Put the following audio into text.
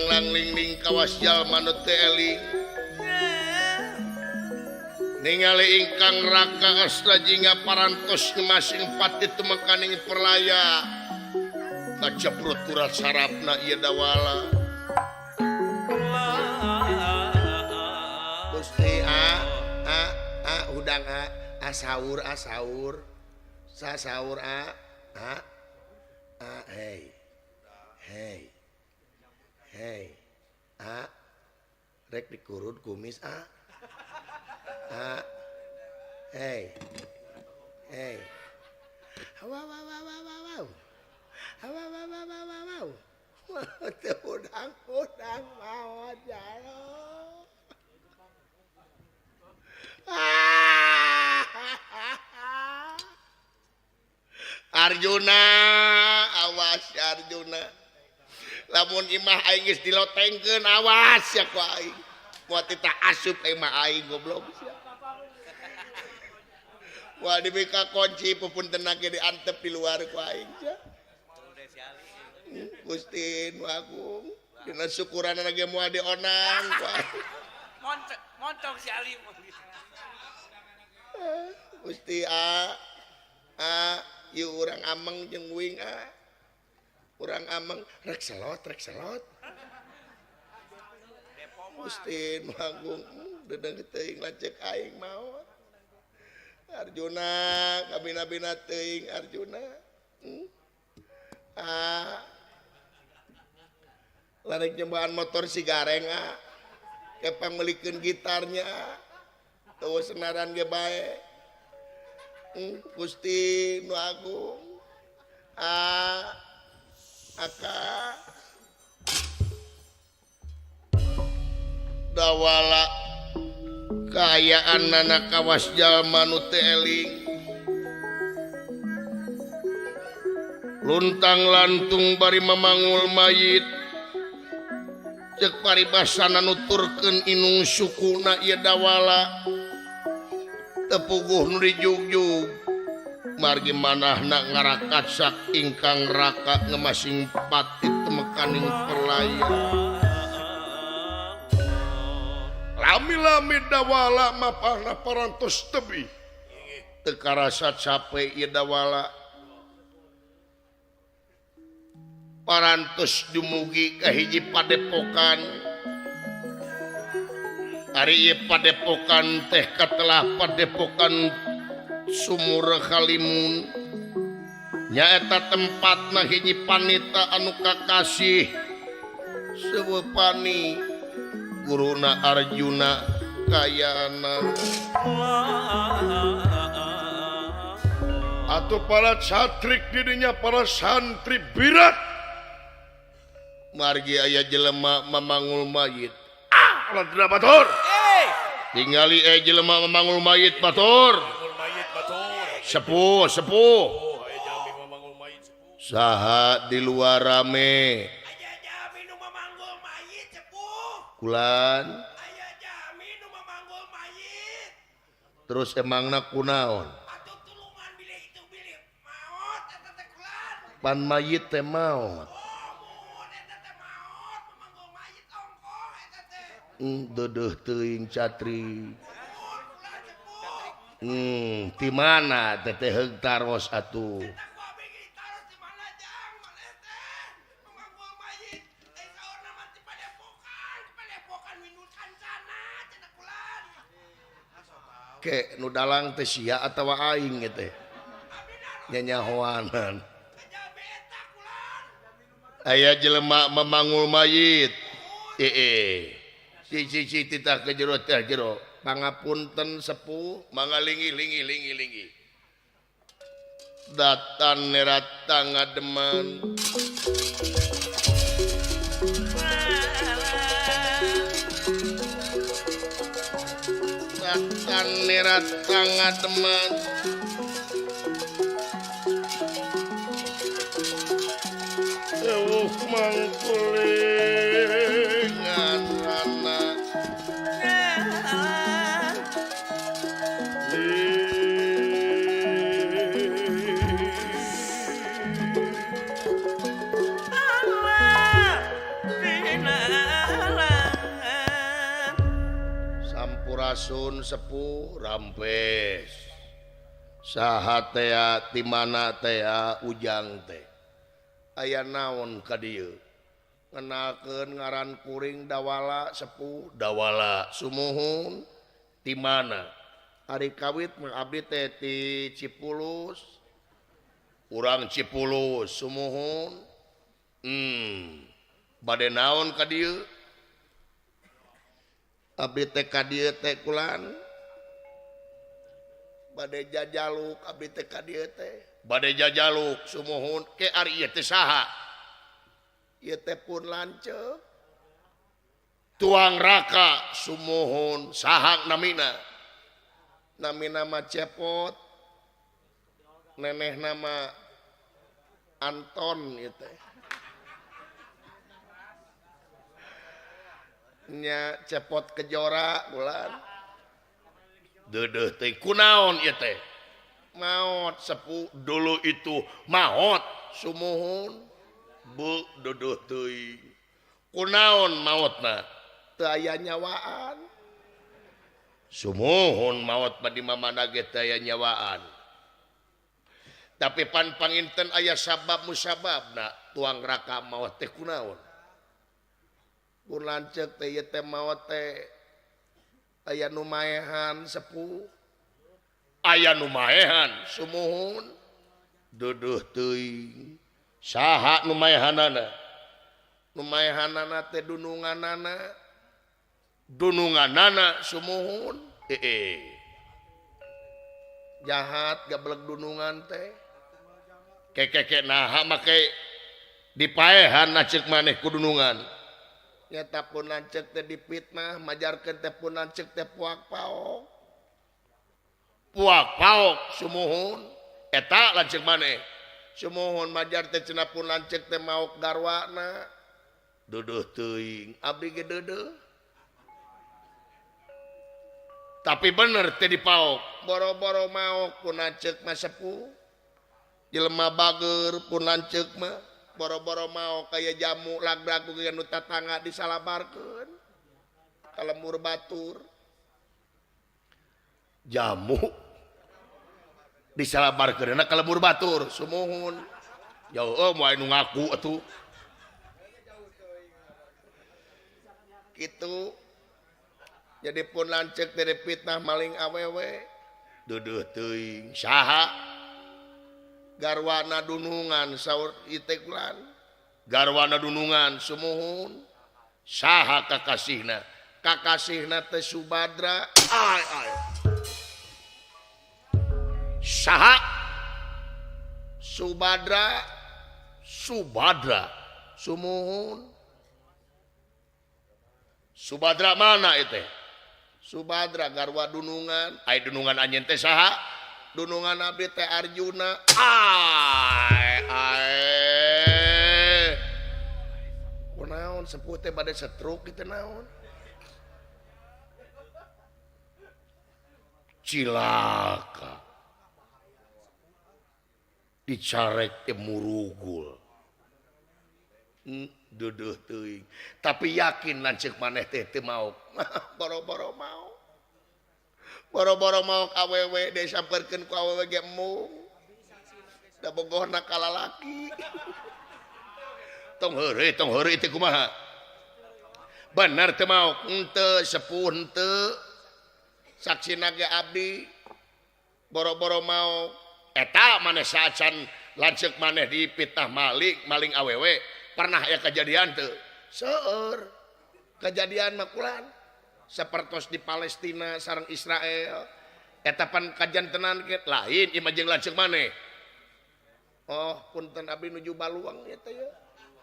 langlang lingling kawas jalma nu teu eling. Ningali ingkang raka Astra Jingga parantos ngemasing pati tumekaning perlaya. Kaceprut urat sarafna ieu Dawala. Gusti a a a hudang a a sahur a sahur. Sa sahur a a a hey. Hey. Hey. A rek dikurut kumis a. A hey. Hey. Wow wow wow wow wow. Wow wow wow wow wow. Teu hudang-hudang maot jalo. Arjuna awas ya Arjuna lamun imah aing geus dilotengkeun awas ya ku aing moal tita asup imah aing goblok sia moal dibika kunci pupuntenna ge diantep di luar ku aing sia Gusti nu agung dina syukuranna ge moal dionang ku aing moncong si Ali Gusti a a ieu urang ameng jeung uing a urang ameng rek selot Gusti nu agung deudeuh teuing lanceuk aing maot Arjuna kabina-bina teuing Arjuna a larek nyembaan motor si gareng a kepang meulikeun gitarnya tuh senaran ge bae Gusti nu agung a aka Dawala kaayaan nana kawas jalma nu teu eling luntang lantung bari mamangul mayit cek paribasana nuturkeun inung sukuna ieu Dawala tepuguh nu dijugjug margi manahna ngarakatsak ingkang raka ngemasing pati temekaning perlaya lami-lami Dawala mapahna parantos tebih teu karasa cape ieu Dawala parantos dumugi ka hiji padepokan ari ieu padepokan teh katelah padepokan Sumur Halimun nyaeta tempatna hiji panita anu kakasih seubeuh pani guruna Arjuna kayana atau para catrik dirinya para santri birat margi aya jelema mamangul mayit ah ladra batur tingali jelema mamangul mayit batur sepuh sepuh saha di luar rame kulan terus emangna kunaon pan mayit teh maot deudeuh teuing catri ti mana teteh heug taros atuh ke nu dalang teh sia atawa aing ge teh nyanyahoanan aya jelema mamangul mayit si titah ke jero teh jero pangapunten sepuh mangalingi lingi lingi lingi datan nerata ngademan datan nerata ngademan ewuh mangkulingan anak Allah dina Jalan. Sampurasun sepuh rampes. Saha tea ti mana tea ujang teh. Aya naon ka dieu? Ngenalkeun ngaran kuring Dawala sepuh Dawala sumuhun ti mana? Ari kawit mah abdi teh ti Cipulus. Urang Cipulus sumuhun. Bade naon ka dieu? Abdi teh ka dieu teh kulan. Bade jajaluk abdi teh ka dieu teh. Bade jajaluk sumuhun ke ari ieu teh saha? Ieu teh pun lanceuk. Tuang raka sumuhun saha namina? Namina mah Cepot. Neneh nama Anton ieu teh. Nya Cepot Kejora bulan. Deudeuh teh kunaon ieu teh? Maot sepuh dulu itu maot sumuhun. Bu deudeuh teuing. Kunaon maotna? Teu aya nyawaan. Sumuhun maot mah di mamana ge teu aya nyawaan. Tapi pan panginten aya sabab musababna tuang raka maot teh kunaon? Pun lanceuk teh ieu teh maot teh aya nu maehan sepuh. Aya nu maehan sumuhun. Deudeuh teuing. Saha nu maehanana? Nu maehanana teh dununganana. Dununganana sumuhun. Jahat gablek dunungan teh. Kekeke naha make dipaehan lanceuk maneh ku dunungan. Nyata pun lanceuk teh dipitnah, majarkeun teh pun lanceuk teh puak paok. Puak paok sumuhun. Eta lanceuk maneh. Sumuhun majar teh cenah pun lanceuk teh maok garwana. Deudeuh teuing, abdi ge deudeuh. Tapi bener teh dipaok. Boro-boro maok pun lanceuk mah sepuh. Jelema bager pun lanceuk mah. Boro-boro maok kaya jamu lagdag ku nu tatangga disalabarkeun. Ka lembur batur. Jamu disalabarkeun ka lembur batur sumuhun. Jauh moal nu ngaku atuh. Kitu. Jadi pun lanceuk teh dipitnah maling awewe. Deudeuh teuing saha? Garwana dunungan saur ieu teh kulan. Garwana dunungan sumuhun. Saha kakasihna? Kakasihna teh Subadra. Ai ai. Saha? Subadra. Subadra sumuhun. Subadra mana ieu teh? Subadra garwa dunungan. Ai dunungan anjeun teh saha? Dunungan abdi teh Arjuna. Ai ai. Kunaon sepuh teh bade stroke kitu naon? Cilaka. Dicarek teh murugul. Deudeuh teuing. Tapi yakin lanceuk maneh teh teu maok. Boro-boro maok. Boro-boro maok awewe disamperkeun ku awewe ge embung. Da bogohna ka lalaki. Tong heureuy teh kumaha? Bener teu maok? Henteu sepuh henteu. Saksina ge abdi. Boro-boro maok. Eta maneh saacan lanceuk maneh dipitnah maling, maling awewe. Pernah aya kejadian teu? Seueur. Kejadian mah kulan. Sapertos di Palestina sareng Israel. Eta pan kajantenan ke lain ieu mah jeung lanceuk maneh. Oh, punten abdi nuju Baluang ieu teh ya.